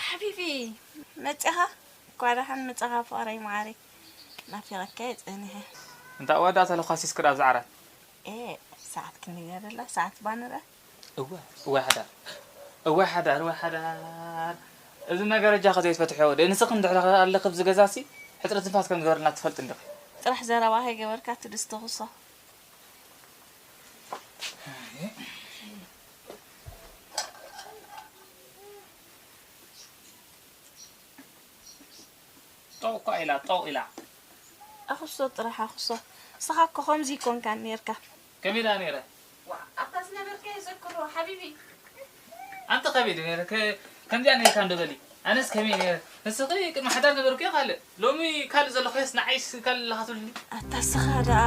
ሓቢቢ መፂኻ? እኳ ደሓን መፃኻ ፍቕረይ መዓረይ። ናፊቐካ እየ ፀኒሐ። እንታ ወዳእታ ለኳሲስ ክዳብ ዝዓራት። ኤ፣ ሰዓት ክንደይ እያ ደላ? ሰዓት ባንረ። እወ፣ እወ ሓዳር። እወ ሓዳር፣ እወ ሓዳር። እዚ ነገር እጃ ከዘይትፈትሖ ወደ ንስኽ እንድሕር ኣለኽ ኣብዚ ገዛሲ ሕፅረት ትንፋስ ከም ዝገበረልና ትፈልጥ እንዲኺ። ጥራሕ ዘረባ ከይገበርካ ትድስቲ ኩሶ። ጠው እኳ ኢላ፣ ጠው ኢላ። ኣኹሶ ጥራሕ ኣኹሶ። ንስኻ እኮ ከምዚ ይኮንካ ነርካ። ከመይ ደኣ ነይረ? ዋ፣ ኣብታ ዝነበርካዮ ዘክሮ ሓቢቢ። ኣንቲ ከመይ ደኣ ነይረ? ከ-፣ ከምዚኣ ነይርካ እንዶ በሊ። ኣነስ ከመይ ነይረ? ንስኺ ቅድሚ ሓዳር ነበርኩ እየ ካልእ። ሎሚ ካልእ ዘለኹ የስ ንዓይስ ካልእ ኣለኻ ትብልኒ? ኣታ ንስኻ ደኣ